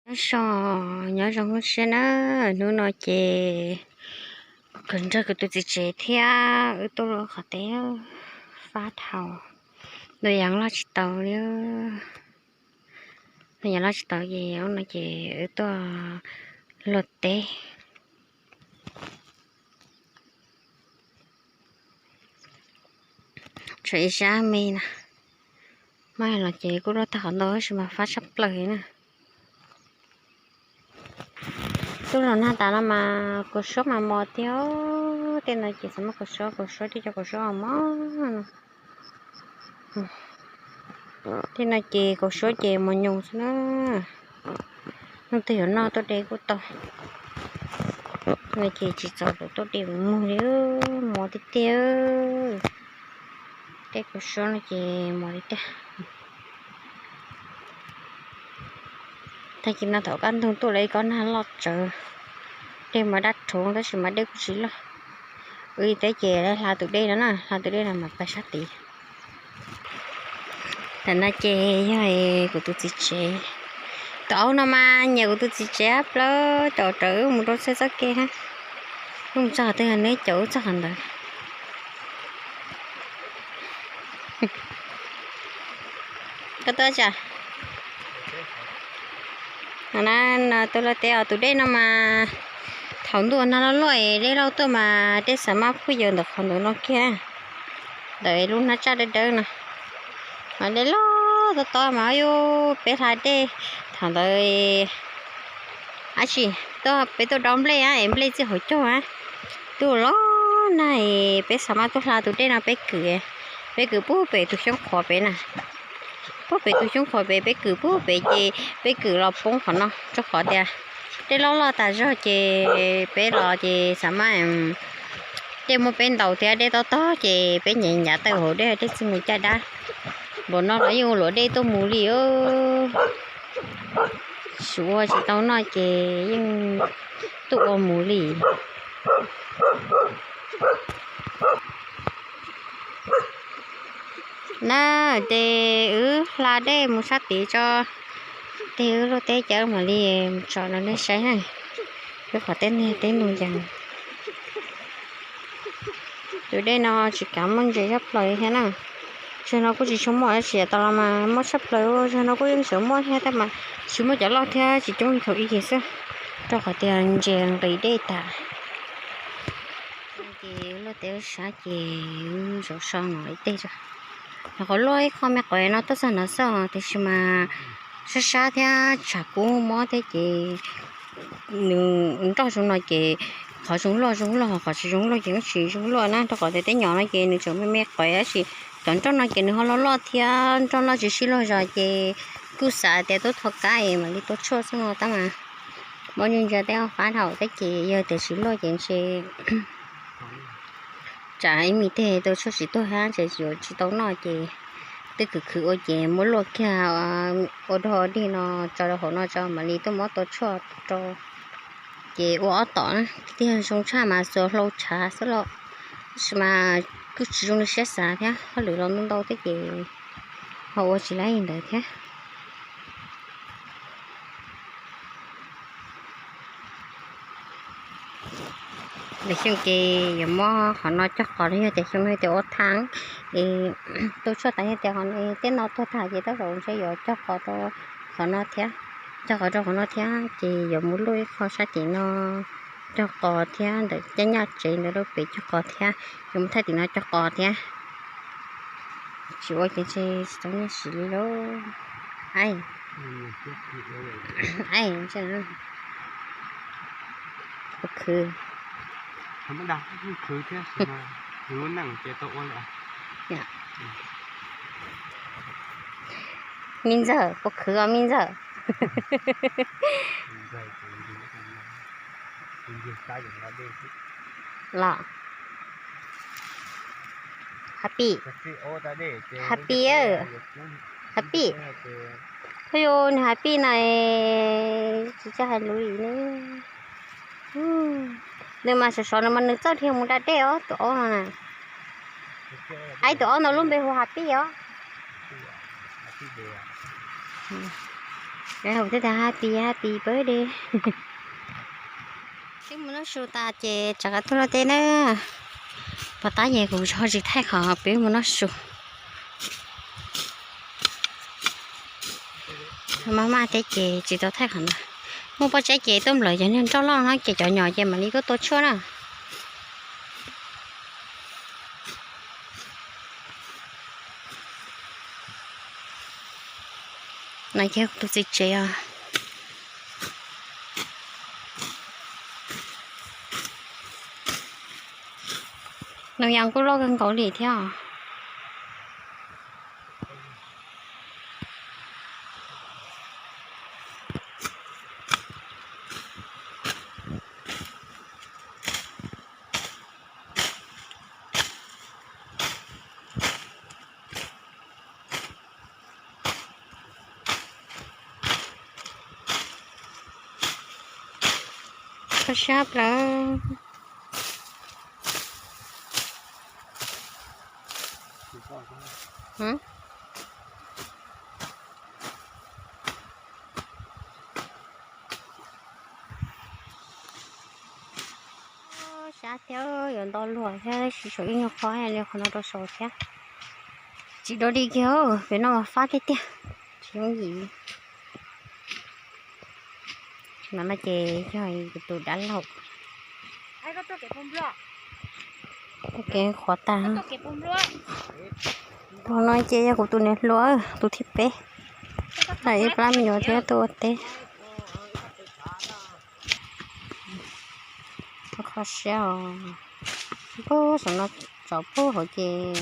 Nyob zoo, nyob zoo siab na, hnub no ces kuv nrog kuv tus txiv tsev thiab wb tuaj lub qhov teb fab dhau. Nws yeej loj tsis tau li, nws yeej loj tsis tau ces no ces wb tuaj luaj teb. Tshuav ib sab me na, mas los ces kuj luaj tag qhov ntau tab sis mas fab tshaj plaws na. Tuaj los nag tas no mas kaus suab mas mos tiag, tej no ces xav muab kaus suab, kaus suab twb cov kaus suab mos mos no. Tej no ces kaus suab ces mos nyoos xwb na. Leej twg yuav noj tuaj de kuj tau, no ces tsis txaus tuaj de mus li, mos tiag tiag. Tej kaus suab no ces mos li tiag. Tag kis no thaum kaj ntug tuaj lawm ib kob nag loj tsawv, dej mas daj rhuv tab sis mas dej kuj tsis loj. Wb teb ces hla tus dej no na, hla tus dej no mas pais sab tid. Tam no ces yog kuv tus txiv tsev, tus aub no mas nyiam kuv tus txiv tsev plaws, caum rawv mus rau txhia txoj kev hab. Wb mus txog qhov twg neb caum wb txog qhov ntawd. Koj tuaj tsa. No, tus luaj teb os, tus dej no mas thaum ntuj nag loj loj es dej loj tuaj mas dej xav mab phuj yaws ntawm qhov ntawd no kiag, ntawm lub hnab tsaj dawb dawb no. Mas dej loj tob tob mas yus peb hla dej thaum ntawd. Ab tsi, peb tuaj dob nplej es nplej txij hauv caug a, tuaj los nag es peb xav mab tuaj hla tus dej no peb kwm, peb kwm pub pem tus xyoob qhuav pem na. Pub pem tus xyoob qhuav pem, peb kwm pub pem ces peb kwm los poob qhov no rau qhov tias dej loj loj tas zog ces peb los ces xav mab dej muab peb ntaus thiab dej tob tob ces peb nyiam ncav taw hauv dej, dej txij mus caj dab. Npaum no los yeej ua luam dej tuaj mus li. Tsis ua tsis tau noj ces yeej tuaj ua mus li. Na, ces wb hla dej mus sab tid tso, ces wb luaj teb ces wb mam li mus tso rau nej saib na. Wb qhov teb niag teb nus yees. Tus dej no tsis kav muaj ntses tshaj plaws thiab na. Zaum no kuj tsis tshua muaj tab sis yav tas los mas muaj tshaj plaws, zaum no kuj yeej tseem muaj thiab tab mas tsis muaj cov loj thiab tsis coob li thaum ub xwb, rau qhov tias ntses nqis dej tas. Ces luaj teb sab ces zaum so no ib teg tso. Nyuam qhuav luaj ib qho me quav no tuaj txog no xwb tiam sis mas sab sab thiab tshav kub mob thiab ces nws nroj zoo no ces qhov zoo luaj zoo luaj, qhov tsis zoo luaj ces tsis zoo luaj na, rau qhov tias tej nyom no ces nws tseem me me quav tab sis cov nroj no ces nws ho loj loj thiab nroj loj tsis sib luag zos ces kuj xav tias tuaj thov kab es mam li tua tshuaj xwb no tab mas mob ntsia ntsia tej ob fab dhau thiab ces yog tias tsis luaj ces ntshe tsam ib me teg tua tshuaj tsis tuag thiab ntshe yuav tsis tau noj ces twb khwv khwv ua ces muab luaj kiag ua dog ua dig no tso rau hauv no tso mam li tuaj muab tua tshuaj rau. Ces ua ob tom na, tiag zoo tshaj mas xuas hlau tshav xwb los, tab sis mas kuj tsis zoo li siab xav thiab, hauj lwm los ntau ntau thiab ces ho ua tsis laib li ntawd thiab. Lwm xyoo ces yuav muab qhov no cog qos los yog tias xyoo no tias ua thaj es tua tshuaj tas yog tias tej no tuag tag ces tej zaum ntshe yuav cog qos rau qhov no thiab, cog qos rau qhov no thiab ces yuav mus luaj ib qho sab tim no cog qos thiab ntawm caj nyaj tsev ntawd rau pem cog qos thiab, yuav mus thaij tim no cog qos thiab. Tsis ua ces ntshe tsis tau nyiaj siv li lauj. Ai, ai, ua khwv. Me ntxawm, ua khwv os me ntxawm. Los, happy, happy, happy. Hu yus nws happy na, tsis txawj hais lus li ne. Nws mas sov sov nws mas nws txawj dhia mus da dej os tus aub no na. Ai, tus aub ntawd lub npe hu happy os. Hauv thiab tas happy happy birthday. Twb mus noj su tas ces rov qab tuaj luaj teb na. Pov tab ces kuv ho tsis thaij qhov peb mus noj su. Maj maj teb ces tsis tau thaij qhov ntawd. Muaj pob tsab ces tuaj nplawm cov niag nroj loj no ces cov nyom ces mam li tuaj tua tshuaj na. No ces tus txiv tsev os. Nws yeej kuj loj kawg nkaus li thiab os. Kho siab plaws. Sab thiab yuav nto luag thiab, tab sis saum ib nyuag qhov li qhov no rau saud thiab. Tsis dua li kiag, pem no mas fab tiag tiag, tsis yooj yim. No no ces yog kuv tus dab laug. Kev qhuav tag. Tus no ces yog kuv tus niam hluas, tus thib peb. Ib plab me nyuam thiab tuaj ua teb. Kho siab os. Pub saum no, tsom pub hauv ces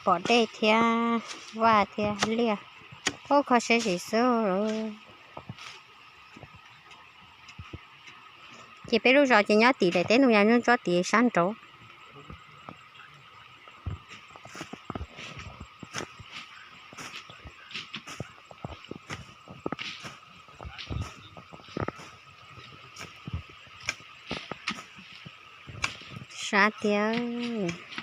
pom dej thiab vaj thiab liaj. Pub kho siab zim xwb. Ces peb lub zos ces nyob tim daim teb ntug yas ntsuab ntsuab tim sab nraud. Sab tiag.